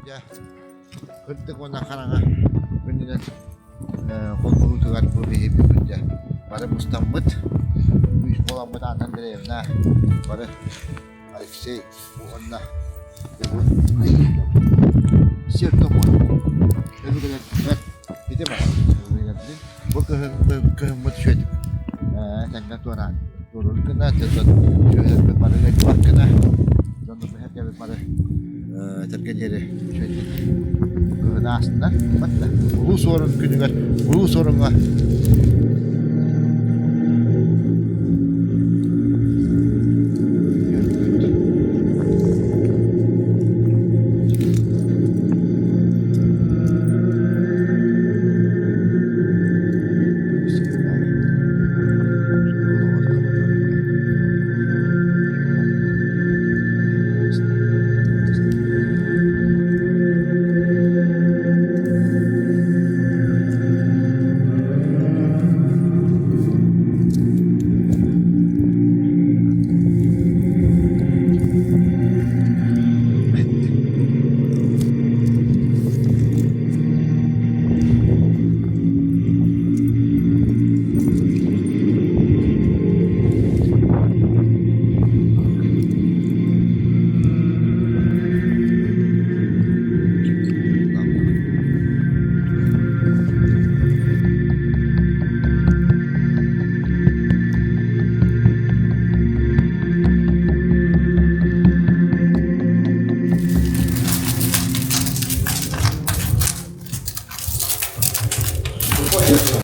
Дьэ, кырдык уонна хараҥа күнүнэн холбоһуутугар бу биһи бүгүн дьэ бары мустаммыт, күүс буоламмыт Анна Андреевна, бары Алексей уонна сир томон өбүгэлэрбит ити баар өбүгэлэрбит бу кыһын кыһыммыт үчүгэйдик тэҥҥэ туораан туоруур гына сүөһүлэрбит бары ыалдьыбат гына дьоннорбут сэргэбит бары этэргэ диэри үчүгэйдик кыһын аастылар батта улуу суорун күнүгэр улуу суоруҥҥа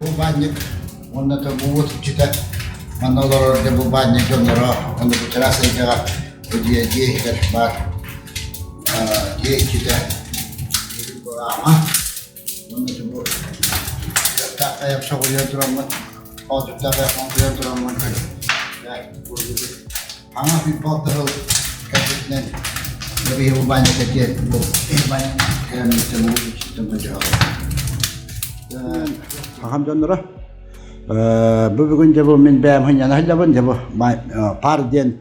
Бу баанньык уонна да бу уот иччитэ манна олорор дьэ бу баанньык дьонноро уонна бу чараас эйгэҕэ бу дьиэ дьиэ иһигэр баар дьиэ иччитэ быраама уонна бу кыахтаах айам соҕуйан тураммыт хоотуктаах айам хоҥкуйан тураммыт Хаҥас уйбал тыһыл кэлбитинэн биһи бу баанньыка диэн бу Сахам дьонноро бу бүгүн дьэ бу мин бэйэм сынньана сылдьабын дьэ бу паар диэн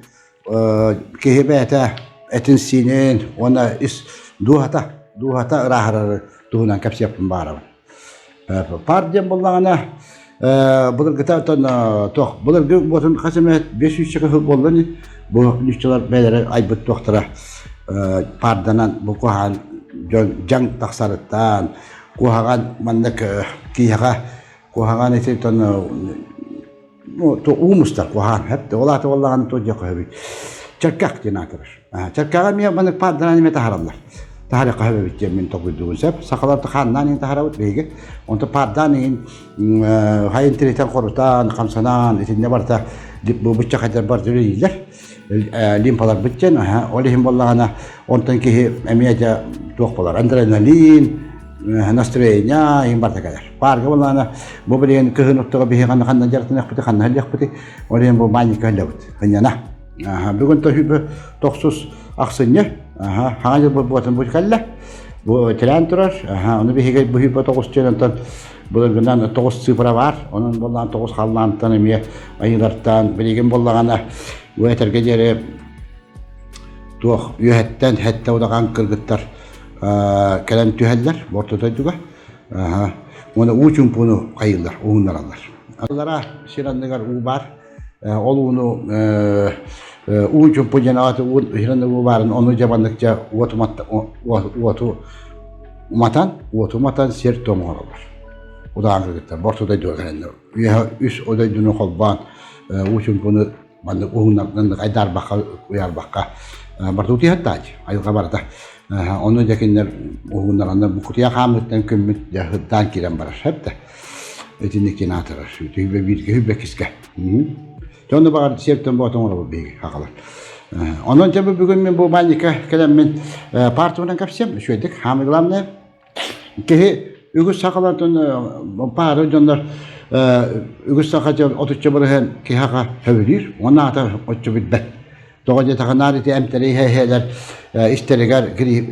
киһи бэйэтэ этин-сиинин уонна ис дууһата дууһата ырааһырары туһунан кэпсиэхпин баҕарабын. Паар диэн буоллаҕына былыргыта оттон туох былыргы буотун хас эмэ 500 сыл буолла ини бу нууччалар бэйэлэрэ айбыт туохтара паарданан бу куһаҕан дьон дьаҥ тахсарыттан куһаҕан маннык киһиэхэ куһаҕан ити ну, уу мустар куһаҕан хэп ол аата буоллаҕына туох диэххэ сөбүй чэркэх диэн аатырар чэркэҕэ эмиэ маннык паарданан эмиэ таһараллар таһарыахха сөп эбит диэн мин толкуйдуубун сөп сахалар хааннаан иһин таһарабыт биһиги онто паардаан иһин хайын тиритэн хорутан хамсанан итиннэ барыта бу быччахайдар барыта үлэлииллэр лимфаларбыт диэн ол иһин буоллаҕына онтон киһи эмиэ дьэ туох буолар адреналин настроение иһин барыта кэлэр паарга буоллаҕына бу билигин кыһын оттоҕо биһи ханна ханна дьарыктаныахпытый ханна сылдьыахпытый ол иһин бу маанньыкка сылдьабыт сынньана бүгүн төһүүбү тохсус ахсынньы хаҥа дьыл буотун бу кэллэ бу тирээн турар ону биһиги бу тоҕус диэн онтон былыргынан тоҕус цифра баар онон буоллаҕына тоҕус халлаантан эмиэ айыылартан билигин буоллаҕына бу этэргэ диэри туох үөһэттэн сэттэ удаҕан кыргыттар кэлэн түһэллэр орто дойдуга уонна уу чумпуну хайыыллар уһуннараллар аллара сир анныгар уу баар ол ууну уу чумпу диэн ааты уу сир анныгар уу баарын ону дьэ маннык дьэ уот уоту уматан уоту уматан сир туом оҥороллор удаҕан кыргыттар орто дойдуга кэлэннэр үөһэ үс дойдуну холбоон уу чумпуну маннык уһуннардан айдаарбакка уйаарбакка барыта утуйаттааччы айылҕа барыта ону дьэ кинилэр уһуннараннар бу кутуйах хаамыттан күммүт дьэ сырдаан киирэн барар сөп да итинник кин аатырар түһүбэ бииргэ хүбэ кискэ дьону баҕар сиэртэн боот оҥоробут биһиги хахалар онон дьэ бүгүн мин бу маанньыкка кэлэммин партиянан кэпсиэм үчүгэйдик самое главное Киһи үгүс сахалартан паары дьоннор үгүс саха дьон отучча бырыһыан киһиэхэ сөбүлүүр уонна аата оччо билбэт. Тоҕо диэтэххэ наар ити эмтэри иһэ-иһэлэр истэригэр грипп,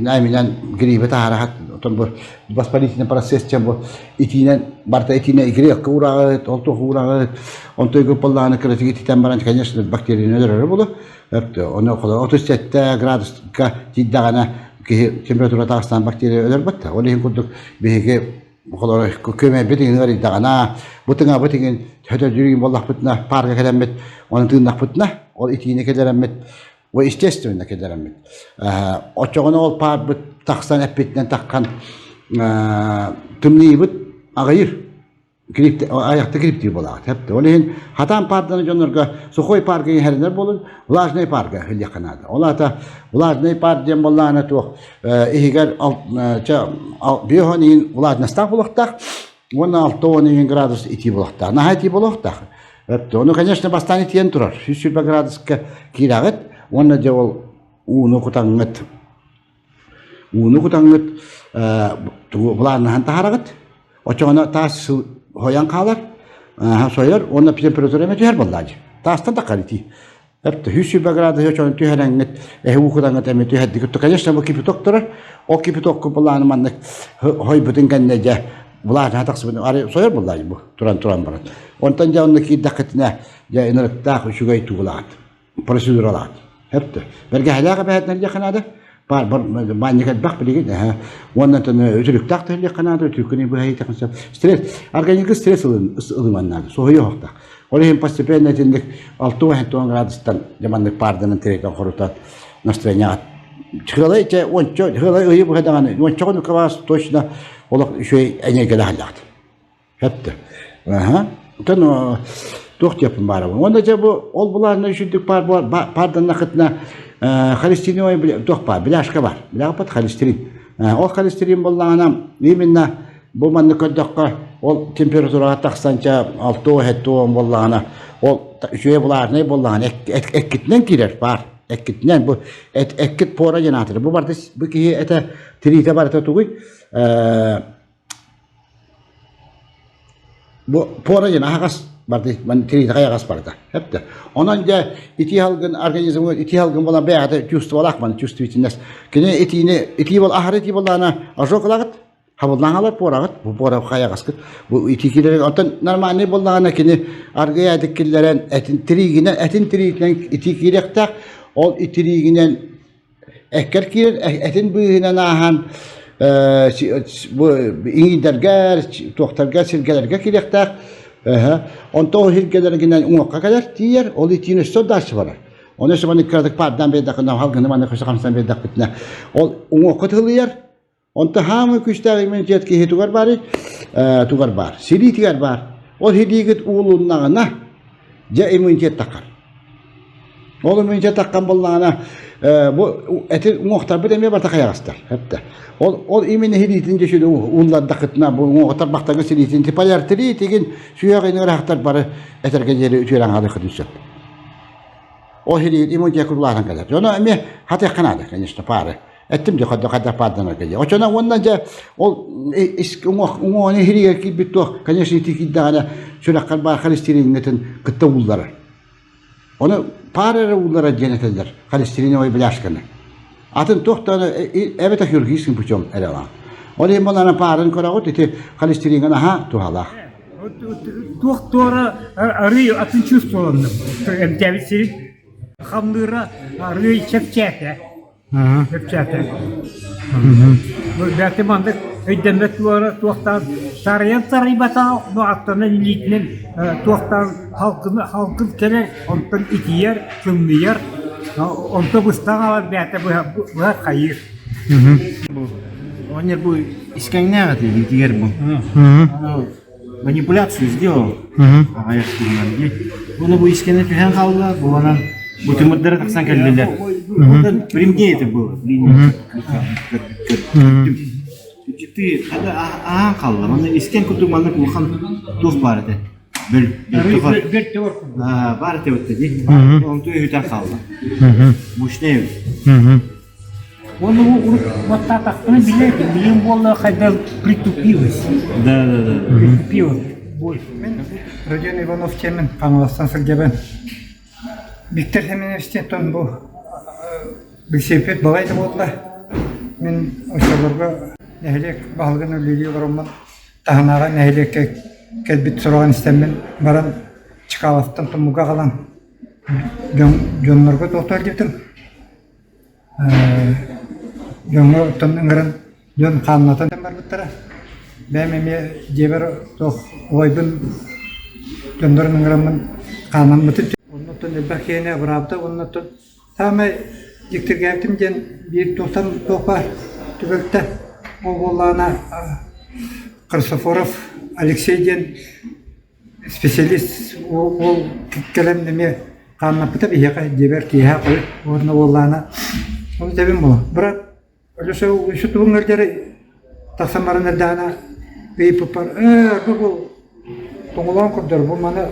гриппи таһараһат отон бу воспалительный процесс диэн бу итиинэн барыта итиинэ грекка уураҕыт, ол туох уураҕыт, онтон гыппаллааны кыратык ититэн баран, конечно, бактерияны өлөрөрө буолуо. Ону 37 градуска тиийдэҕинэ. Киһи температура таҕыстаан бактерия өлөрбөт да. Ол иһин курдук биһиги холоро көмөбүт иҥин ыарыйдаҕына, бу тыҥабыт иҥин хөтөлдүүр буоллахпытына, паарга кэлэммит, оны тыыннахпытына, ол итиини кэлэрэммит, бу естественно кэлэрэммит. Оччоҕуна ол паарбыт тахсан эппитинэн таххан тымныйбыт аҕыйыр. Айахта кириптиир буолаҕыт. Хэпте. Ол иһин хатаан паарданы дьоннорго сухой паарга иһэринэр буолун, влажный паарга иһиллиэххэ наада. Ол аата влажный паар диэн буоллаҕына туох иһигэр биэһон иһин влажностаах буолуохтаах уонна 60 иһин градус итии буолуохтаах. Наһаа итии буолуохтаах. Ону, конечно, бастаан итийэн турар. 120 градуска киирэҕит уонна дьэ ол ууну кутаҥҥыт Ууну кутаҥҥыт тугу былааннаһан таһараҕыт. Оччоҕуна таас хойон хаалар, сойор уонна температура эмэ түһэр буоллаа дии. Таастан да итии. Эптэ 120 градус очоҕун түһэрэҥҥит, эһи уу кутаҥҥыт эмэ түһэрдигит. Конечно, бу кипяток турар. Ол кипятокку былааны маннык хойбутун кэннэ дьэ былаанаһа тахсыбыт ары сойор буоллаа дии бу туран-туран баран. Онтон дьэ онно киирдэххитинэ дьэ ынырыктаах үчүгэй тугулаат. процедуралаат. Хэптэ. Бэргэһэлээх эбэһэтинэр диэххэ наада. Бар бар баанньык элбэх билигин. Уонна үтүлүктээх түһэлиэххэ наада, үтүлүккүн быһа сөп. Стресс, организмга стресс ылыман наада, соһуйа оһохтоох. Ол иһин постепенно итинник 60 градустан дьаманнык паарданан тирэйтэн хорутан настроениеҕа Хылай те ончо хылай ыйы быһа даҕаны ончоҕун кыбаас точно олох үчүгэй энергиялаах аллаҕыт. Хэттэ. Аха. Оттон туох диэппин баарабын. Уонна дьэ бу ол былаанна үчүгдүк паар паарданнахытына холестериновай туох баар, бляшка бар. Бляхпат холестерин. Ол холестерин буоллаҕына именно бу маннык көрдөххө ол температураҕа тахсан ча 6-7 буоллаҕына ол үчүгэй влажнай буоллаҕына эккитинэн киирэр паар. Эккитинэн бу эккит пора диэн аатырар. Бу барыта бу киһи этэ тириитэ барыта тугуй? Бу пора диэн аһаҕас барды тириитэ хайаҕас барда. Эптэ. Онон дьэ итии халгын организмы итии халгын буолан бэйэҕэ чувствовалаах маны чувствительность. Кини итиини итии бол аһары итии буоллаҕына ожог ылаҕыт, хабыллаан алар пораҕыт, бу пора хайаҕаскыт. Бу итии киирэр онтон нормальный буоллаҕына кини аргыйа этик киллэрэн этин тириигинэн этин тириитинэн итии киириэхтээх. Ол итириигинэн Эккэр киирэр этин быыһынан ааһан бу иҥиирдэргэ, туохтарга, сиргэлэргэ киириэхтээх. Онтон ол сиргэлэргинэн уҥуохха кэлэр, тиийэр, ол итиини өссө дальше барар. Оны өссө маннык кыратык паардаан биэрдэххинэ, халгыны маннык өссө хамсан биэрдэхпитинэ, ол уҥуохха тылыйар. Онто хаамыы күүстээх иммунитет киһи тугар баарый? Тугар баар. Силиитигэр баар. Ол силиигит уулуннаҕына, дьэ иммунитет таххар. Ол иммунитет таххан буоллаҕына, бу эти уҥуохтарбыт эмиэ барыта хайаҕастар. Эптэ. Ол ол именно силиитин дьэ сүдү ууллардахытына бу уҥуохтар бахтагы силиитин типа тигин сүһүөх иныраахтар бары этэргэ диэри үтүөрэн хаалыаххытын сөп. Ол силиигит иммунитет курулаатан кэлэр. Дьоно эмиэ хатыахха наада, конечно, паары. Эттим дьэ хайдах хайдах паарданарга дьэ. Оччоно уонна дьэ ол уҥуоҕун иһиригэр киирбит туох, конечно, ити киирдэҕинэ сүрэххэр баар холестериҥҥитин кытта уулларар. Ону паар эрэ уулларар диэн этэллэр холестериновай бляшканы. Атын туох да эбэтэр хирургическим путем эрэ ылаҕын. Ол иһин буолан паарын көрөҕүт ити холестериҥҥа наһаа туһалаах. Туох туора арыы атын чувстволанным. Эмтээбит сирин хамныыра арыы чэпчээтэ. Чэпчээтэ. Бэти маннык өйдөммөт туора туохтаан сарайан сарайбата но аттанан илиитинэн туохтаан халкын халкын кэлэр онтон итийэр тымныйар онто быстах аҕалар бэйэтэ быһа быһа хайыыр Бу оҕонньор бу искэҥнээх этэ илиитигэр бу. Манипуляцию сделал. Аҕыйах туһунан дии. Уонна бу искэнэ түһэн хаалла, бу онон бу тымырдара тахсан кэллилэр. Онтон при мне это было. Ты аһаан хаалла. Манна искэн курдук маннык улахан туох баар этэ. Бөл баар этэ бытта дии. Онту өһүтэн хаалла. Мощный эбит. Уонна урут баттаатахпына билэр билим буолла хайдах притупилась. Да, да, да. Притупилась боль. Мин Родион Иванов диэммин Хаҥаластан сылдьабын. Виктор Семеновичтан бу билсибиппит балай да буолла. Мин оччолорго нэһилиэк баһылыгын үлэлии олороммун таһынааҕы нэһилиэккэ кэлбит сураҕын истэммин баран Чкаловтан Тумуга аҕалан дьон дьоннорго туохтуу илдьибитим. Дьоҥҥо оттон ыҥыран дьон хааннатан барбыттара. Бэйэм эмиэ дьиэбэр туох убайбын дьоннорун ыҥыраммын хааннаммытым. Оннуттан элбэх киһини абыраабыта уонна саамай дьиктиргээбитим диэн биир туохтан туох баар түбэлтэ ол буоллаҕына Христофоров Алексей диэн специалист уол кэлэн эмиэ хааннаппыта биһиэхэ дьиэбэр киэһэ хойут уонна буоллаҕына ону этэбин буолуо брат Алеша еще тугуҥ эрдэрэ тахсан баран эрдэҕинэ ыйыппыппар ээ бу бу тоҥолоон көрдөр бу маны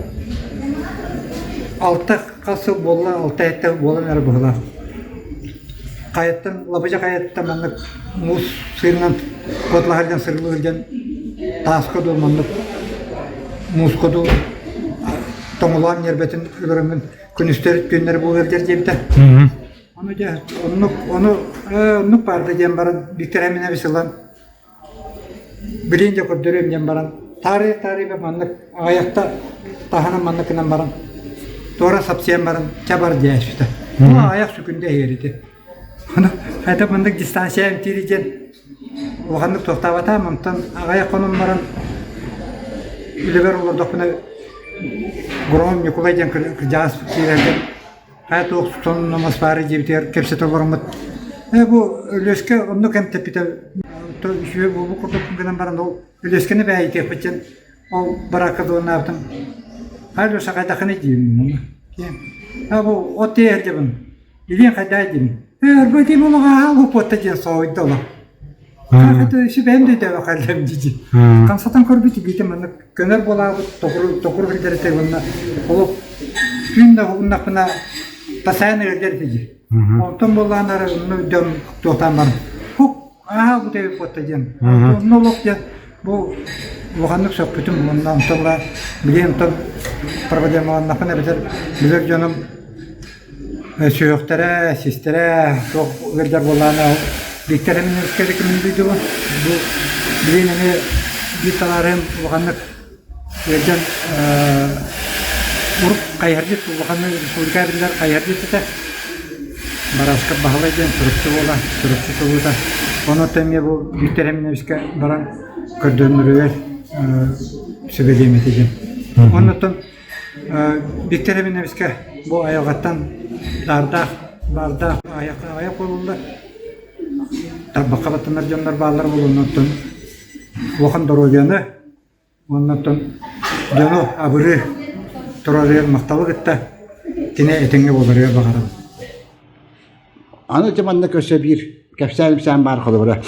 алта хас сыл буолла алта сэттэ буолан эрэ быһыылаах хайаттан лабыдьа хайаттан маннык муус сыырынан куоталаһар диэн сырылыыр диэн тааска дуу маннык мууска дуу тоҥолоон ньиэрбэтин өлөрөммүн күнүстэри түүннэри буолуор диэбитэ Ону дьэ оннук ону ээ оннук баарда диэн баран Виктор Аминович ылан билин дьэ көрдөрүөм диэн баран таарыйа таарыйа маннык аҕыйахта таһынан маннык гынан баран туора сапсыйан баран чэ бар диэшпитэ. Ну аҕыйах сүкүндэ иһэрити. Ону хайдах маннык дистанция эмтиири диэн улаханнык туохтаабатаам онтон аҕыйах хонон баран үлэбэр олордохпуна Гром Ньукулай диэн кырдьаҕас киирэргэ Хайа туох сонуннамас баары диэбитигэр кэпсэтэ олороммут ээ бу Өлүөскэ оннук эмтэппитэ үчүгэй буолбут курдук гынан баран ол Өлүөскэни бээйитиэхпит диэн ол бараакка дуоннаабытым хайа Леша хайдаххыный диибин аа бу от тиэйэр дьабын илиэн хайдаай диибин ээ арба ити буолаҕа лупуотта диэн соһуйда олох Сүбэһин да өйдөөбө хааллым дии. Хамсатан көрбүт илиитэ маннык көнөр буолаабыт токур токур билдэритэ уонна олох түүн да уһугуннахпына постоянно ыалдьар этэ дии. Онтон буоллаан ары онно өйдөөн туохтаан баран хук аа бу тэбит буотта диэн. Онно олох диэн бу улаханнык сөхпүтүм уонна онтон ыла билигин онтон проблемаланнахпына эбэтэр билэр дьонум Сүһүөхтэрэ, систэрэ туох ыалдьар буоллаҕына Виктор Семеновичка рекомендуйдубун. Бу билигин эмиэ биир табаарыһым улаханнык ыалдьан урут хайыһардьыт улаханнык республика биллэр хайыһардьыт этэ. Барашков Баһылай диэн Чурапчы буола, Чурапчы чулуута. Онон эмиэ бу Виктор Семеновичка баран көрдөрүнэригэр сүбэлиэм этэ диэн. Оннуттан Виктор Семеновичка бу айылҕаттан даардаах, баардаах айах буолуллар. Тарбахха баттанар дьоннор бааллар буолуоннартан улахан доруобуйаны уоннаттан дьону абырыы турарыгар махталы кытта кини этэҥҥэ буоларыгар баҕарабын. Аны ити манна көрсө биир кэпсээн-ипсээн баар холобура.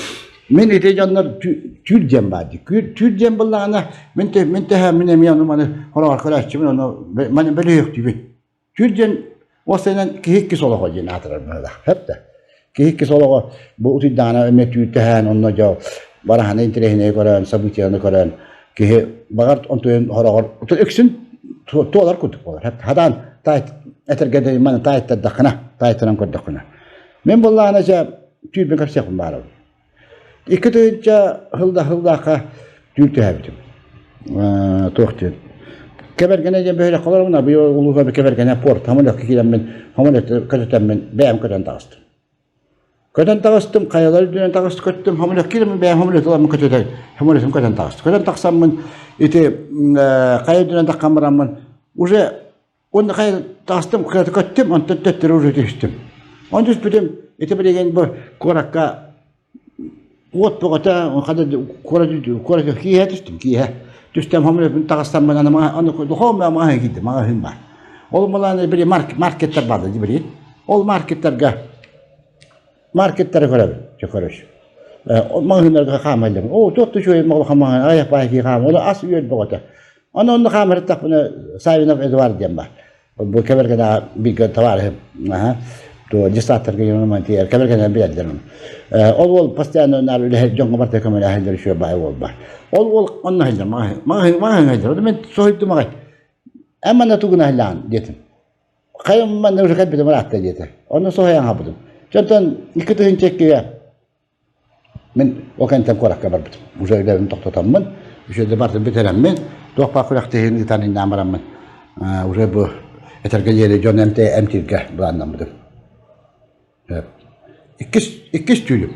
Мин ити дьоннор түүр диэн баар дии. Түүр диэн буллаҕына мин мин тэһэ мин эмиэ ону маны хороҕор көрөөччүбүн ону маны бөлүһүөхтүүбүн. Түүр диэн уопсайынан киһи иккис олоҕо диэн аатырар быһыылаах. Сөп да? Киһи иккис олоҕо бу утуйдаҕына эмиэ түүр тэһээн онно дьэ бараһаны интэриэһинэйи көрөн, событиены көрөн киһи баҕар онтуйун хороҕор үксүн туолар курдук буолар. Хадаан таайт этэргэ маны таайтардаххына, таайтаран көрдөххүнэ. Мин буоллаҕына дьэ түүрбүн кэпсиэхпин баарабын. 2000 сылда сыллаахха түүр түһээбитим. Туох диэн. Кэбэргэнэ диэн бөһүөлэк олоробун, быйыл улууга Кэбэргэнэ порт самолетка киирэммин, самолетка көтүтэммин бэйэм көтөн таҕыстым. Көтөн таҕыстым, хайалар үрдүнэн таҕыс көттүм, самолет киирэммин бэйэм самолет ыламмын көтүтэн, самолетым көтөн таҕыстым. Көтөн тахсаммын ити хайа үрдүнэн таххан бараммын уже уонна хайа таҕыстым, көттүм, онтон төттөрү уже түстүм. Он түспүтүм, ити билигин бу куоракка уот бөҕөтө, хада куорат куорат киэһэ түстүм, киэһэ. Түстем самолетын таҕыстаммын аны аны духовный маҕаһыын киирдим, маҕаһыын бар. Ол малааны били маркеттар барды били. Ол маркеттарга маркеттары көрөбүн, көрөш. Маҕаһыыннарга хаамайлым. О, туох да үчүгэй улахан маҕаһыын, айах баай киһи хаама. Ол ас үөл бөҕөтө. Аны онно хаамырыттахпына Савинов Эдуард диэн бар. Бу Кэбэргэнэ бииргэ табаарыһым. Аха. То десаттарга йонуман тиийэр Кэбэргэнэ билэллэр оны. Ол уол постоянно наар үлэһит дьоҥҥо барыта көмөлөһөллөр үчүгэй баай уол бар. Ол уол онно сылдьар маҕаһыын маҕаһыын сылдьар. Мен соһуйдум аҕай. Эн манна тугун аһыллаҕын диэтим. Хайым манна уже кэлбитим ыраатта диэтэ. Онно соһуйан хаалбытым. Дьонтон 2002-гэ мин ол кэнниттэн куоракка барбытым. Уже үлэбин тохтотоммун, үчүгэйдик бартын бүтэрэммин, туох баар күрэхтэһиини ыытан иннээн бараммын, уже бу этэргэ диэри дьон эмтииргэ былааннаммытым. Иккис, иккис түүлүм.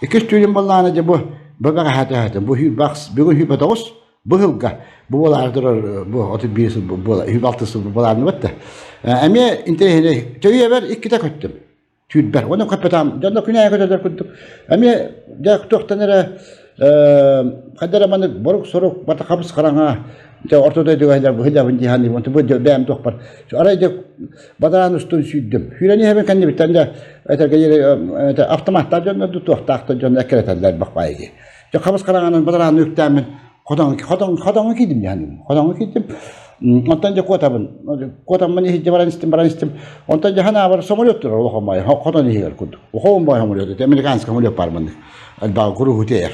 Иккис түүлүм буоллаҕына дьэ бу бу бэҕэһээ түһээтим. Бу хүүбэхс бүгүн 29 бу сылга бу буолаары турар бу 31 сыл буола 26 сыл буолаанныбат да. Эмиэ интэриэһинэй төйүөбэр иккитэ көттүм. Түүрбэр. Оны көппөтөм. Дьонно күн аайы көтөлөр курдук. Эмиэ дьэ туохтан эрэ хайда эрэ маннык борук-сорук бата хабыс хараҥа дьэ орто дойдуга сылдьабын дии саныыбын. Бу бэйэм туохпар. Арай дьэ бадараан устун сүүрдүм. Сүүрэн иһэбин кэннибиттэн дьэ этэргэ автоматтаах дьоннор туохтаах да дьон эккирэтэллэр бахпаайы дии. Дьэ хабыс хараҥанан бадарааны үктээммин хотоҥ хотоҥ хотоҥҥо киирдим дии саныыбын. Хотоҥҥо киирдим. Онтон дьэ куотабын. Куотаммын иһирдьэ баран истим, баран истим. Онтон дьэ ханаабар самолет турар улахан баай хотон иһигэр курдук. Улахан баай самолет это американский самолет баар маннык. Элбэҕи куруһу тиэйэр.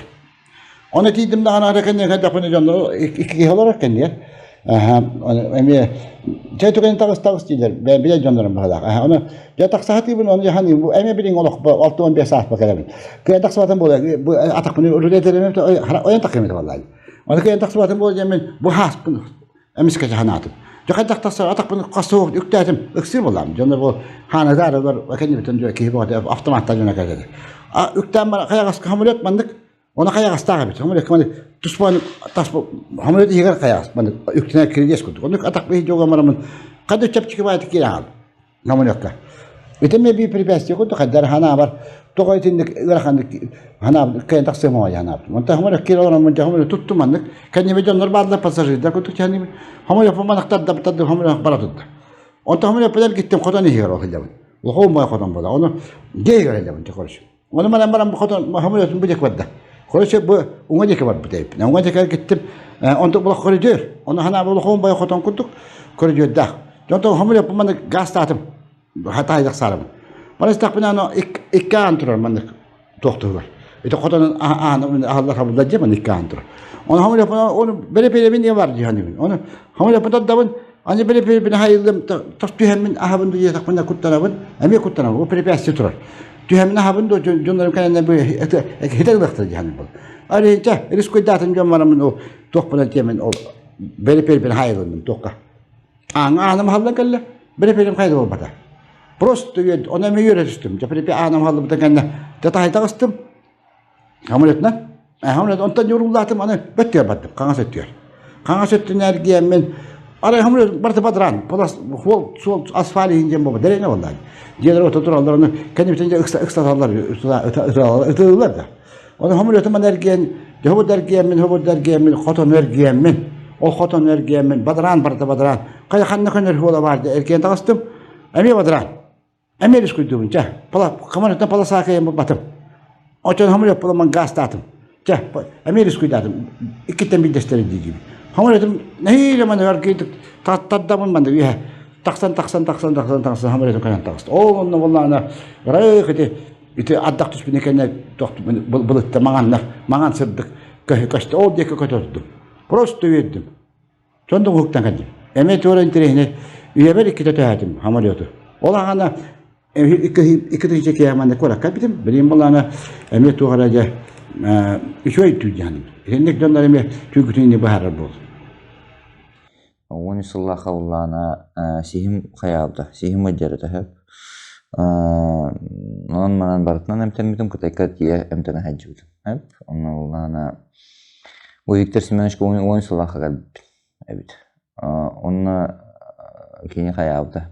Оны тиийдим даҕаны ары кэннигэ кэлдэхпинэ дьоннор икки киһи олорор кэннигэр. Аха, эмиэ дьэ түгэн таҕыс таҕыс дииллэр. Билэр дьоннорум быһалаах. Аха, ону дьэ тахсаһатыыбын, ону дьахан бу эмиэ билиҥ олох 65 сааспа кэлэбин. Кыайан тахсыбатым буолуо, бу атахпын үлэлэтэрим ойон тахсыам этэ буоллаа. Ону кыайан тахсыбатым буолуо диэн мин бу хааспын эмискэ дьаһанаатым. Дьэ хайдах тахсар атахпын хас суох үктээтим, ыксыыр буоллаам. Дьоннор бу хаанатаарылар кэннибиттэн дьэ киһи бөҕөтө автоматтар дьоно кэллилэр. А үктээн баран хайаҕаска самолет маннык Оны хайаҕастаах эбит. Самолет маннык туспа тас самолет иһигэр хайаҕас маннык үктэнэр кирилиэс курдук. Оннук атах биһи дьуга марамын хады чэпчэки баайты киирэ хаал. Самолекка. Ити эмиэ биир препятствие курдук хайдар ханаабар тоҕо итинник ыараханнык ханааб кыайан тахсыам оҕо ханаабытым. Онтон самолет киирэ олороммун дьэ самолет туттум маннык. Кэннибэ дьоннор бааллар пассажирдар курдук чэһэнибин. Самолет манактар да тарды самолет бара турда. Онтон самолет билэр гиттим хотон иһигэр ол сылдьабын. Улахан бай хотон буола. Ону дьиэ иһигэр сылдьабын короче. Ону манан баран хотон самолетун бу диэки барда. Короче, бу уҥа диэки барбыт эбиппин. Уҥа диэки киттим. Онтук булах коридор. Ону ханаабы улахан бай хотон курдук коридордаах. Онтон самолет маны газтаатым. Хатаайдах саарабын. Бара истэхпинэ аны икки аан турар маннык туохтугар. Ити хотон ааны аһаллар хабыллар дьэ маны икки аан турар. Ону самолет оны бere-перебин диye бар дии Оны самолет тардабын Аны били-били хайыллым тос түһэммин аһабын диэтэхпинэ куттанабын, эмиэ куттанабын, ол препятствие турар. Түһэммин аһабын да дьоннорум кэлэннэр бу хитэ ылыахтара дьаһанын бол. Арыйынча рискуйдаатын дьон бараммын ол туохпунан тиэмин ол били-били хайылынным туохка. Ааҥа ааным аһаллан кэллэ, били-били хайда буолбата. Просто оны эмиэ үөрэ түстүм. Дьэ били ааным аһаллыбытын кэннэ дьэ таһайтаҕыстым. Самолетынан. Самолет онтон дьурууллаатым аны бөттүгэр бардым, хаҥас өттүгэр. Хаҥас өттүн эргийэммин арай самолет барыта бадран, полос, хуол, суол, асфальт иһин диэн буолба, дэриэбинэ буолла. Дьиэлэр ото тураллар, ону кэннибитин дьэ ыксаталлар, ытыыллар да. Ону самолетум аны эргийэн, дьэ эргийэммин, хобурда эргийэммин, хотону эргийэммин, ол хотону эргийэммин, бадран барыта бадран. Хайа ханна көнөр хуола баар да эргийэн таҕыстым, эмиэ бадран. Эмиэ рискуйдуубун, чэ, хаманыттан полосаакайым булбатым. Очон хамылет буламан гаастаатым. Чэ, эмиэ рискуйдаатым. Иккиттэн биирдэстэрэ дии-диибин. Хамылетым нэһиилэ маны аргыйдык тардабын манна үөһэ. Тахсан, тахсан, тахсан, тахсан, тахсан хамылетым кэлэн таҕыста. Ол онно буоллаҕына ырыых ити ити ардах түспүтүн кэннэ былытта маҥаннар, маҥан сырдык көстө. Ол диэки көтөрдүм. Просто үөрдүм. Сонно уһуктан кэллим. Эмиэ туора интэриэһинэй үйэбэр иккитэ түһээтим самолету. Ол аҕана икки тыһыынча киэһэ манна куоракка кэлбитим. Билигин буоллаҕына эмиэ туох эрэ дьэ үчүгэй түүл дьаһаным. Итинник дьоннор эмиэ түүгүтүн инник быһаарар буол. 13 сыллаахха буллаҕына сиһим хайаабыта, сиһим ыдьарыта сөп. Онон манан барытынан эмтэммитим, Кытайга тиийэ эмтэнэ сылдьыбытым. Сөп. Онно буллаҕына Бу Виктор Семеновичка уон сыллаахха кэлбит эбит. Онно кини хайаабыта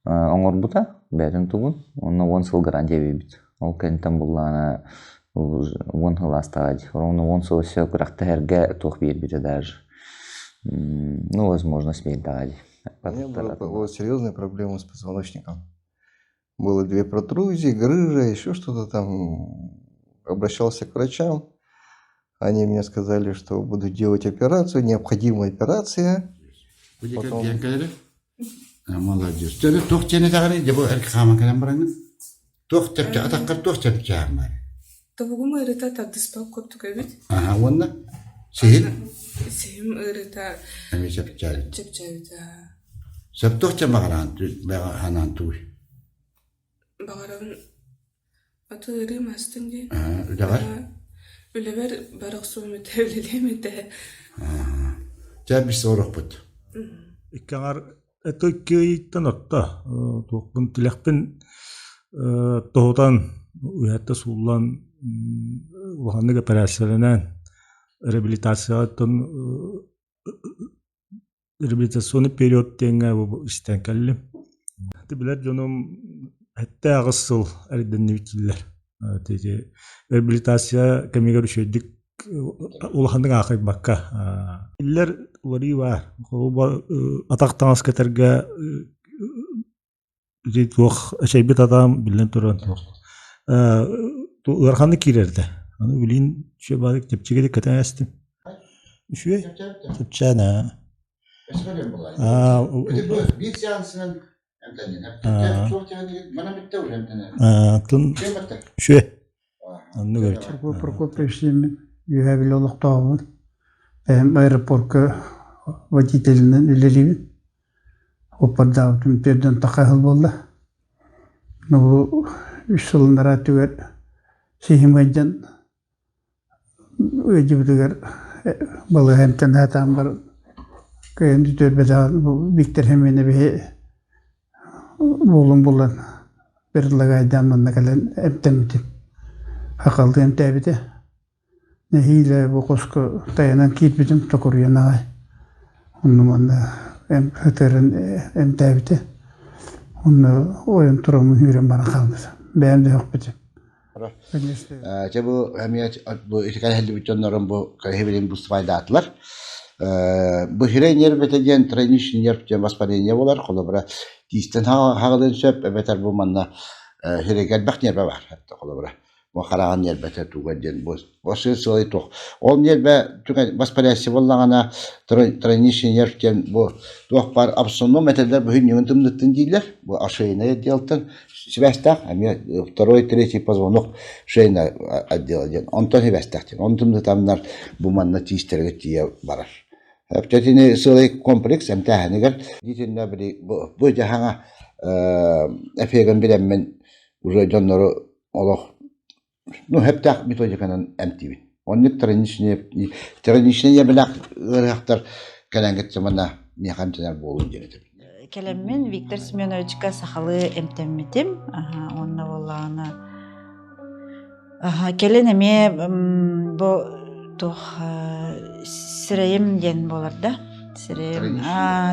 оҥорбута бэйэтин тугун уонна 10 сыл гарантия биэрбит. Ол кэнниттэн буллаҕына 10 сыл аастаҕа дии. Ровно 10 сыл өссө күрэхтэһэргэ туох биэрбитэ даже. Ну, возможность биэрдэҕэ дии. У меня была серьезная проблема с позвоночником. Было две протрузии, грыжа, еще что-то там. Обращался к врачам. Они мне сказали, что буду делать операцию, необходимая операция. Потом... Молодец. Төбө туох диэн этэҕиний? Дьэ бу эрки хааман кэлэн бараҥҥын. Туох чэпчэ атаххар туох чэпчээн бар? Тобугум ыарыыта тардыспат курдук эбит. Аха уонна сиһин? Сиһим ыарыыта Эмиэ чэпчээбит. чэпчээбитэ. Сөп туох диэн баҕараҕын ханаан тугуй? Баҕарабын аты ыарыым астын диэн. Үлэҕэр? Үлэбэр бара охсуом этэ, үлэлиэм этэ. Чэ бис орохпут. Икки аҥар это икки ыйыттан орто туохпун тилэхпин тоһутан уһатта сууллан Улаханнык операцияланан реабилитацияттан реабилитационный период диэҥҥэ истэн кэллим. Билэр дьонум 7-8 сыл эрдэннибит дииллэр. Реабилитация кэмигэр үчүгэйдик улаханнык аахайбакка. Иллэр уларыы баар. Атах таҥас кэтэргэ ити туох эчэйбит атаам биллэн туран туох ыараханнык киирэр этэ. Аны билигин үчүгэй баҕайытык чэпчэкитик кэтэн эстим. Үчүгэй чэпчээн ээ. Биир сеансынан Атын үчүгэй. Оннук эбит. Прокопьевич диэммин Үөһээ Бүлүү олохтооҕубун. Бэйэм аэропорка водителинэн үлэлиибин. Оппардаабытым төрдөн тахха буолла. Ну үс сылыннараа өттүгэр сиһим ыалдьан ыалдьыбытыгар балыыһа эмтэн сатаан баран кыайан үтүөрбэтэҕин Виктор Семеновиһи буолун булан предлагайдаан манна кэлэн эмтэммитим. Хахалыы эмтээбитэ. Нэһиилэ бу хоско тайанан киирбитим токуруйан аҕай. Онно манна ытыран эмтээбитэ. Онно ойон тураммын үүрэн баран хаалбытым. Бэйэм да өһөхпүтүм. Чэ бу эмиэ бу ити кэлһэллибит дьоннорум бу кэһибилин бустубайдаатылар. Бу хирей нервэтэ диэн тройничный нерв диэн воспаление буолар. Холобура тиистэн хаҕылын сөп эбэтэр бу манна хирейгэ элбэх нервэ баар. Холобура бу хараҕын нервэтэ туга диэн бу сыалай туох. Ол нервэ воспалящий буоллаҕына тройничный нерв диэн бу туох баар абсоном этэллэр бу хүннүгүн тымныттын дииллэр. Бу ошейный отделтан сибээстээх эмиэ второй третий позвонок шейный отдела диэн онтон сибээстээх диэн онтун тутаннар бу манна тиистэргэ тиийэ барар Эптэтини сылай комплекс эмтээһинигэр итиннэ били бу дьаһаҥа эфегин билэммин уже дьоннору олох ну хэптээх методиканан эмтиибин оннук тройничный тройничный ебелэх ыарыһахтар кэлэн манна миэхэ эмтэнэр буолун диэн этэбин Кэлэммин Виктор Семеновичка сахалыы эмтэммитим. Уонна буоллаҕына кэлин эмиэ бу туох сирэйим диэн буолар да сирэйим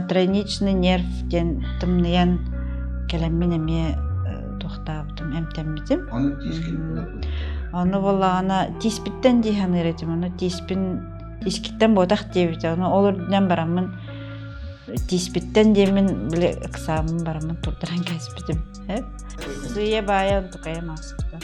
тройничный нерв диэн тымныйан кэлэммин эмиэ туохтаабытым эмтэммитим. Ону буоллаҕына тииспиттэн дии саныыр этим ону тииспин тиискиттэн буотах диэбитэ ону ол үрдүнэн бараммын Тииспиттэн диэммин били ыксааммын бараммын турдаран кээспитим. Сыыйа баайа онтукайым ааспыта.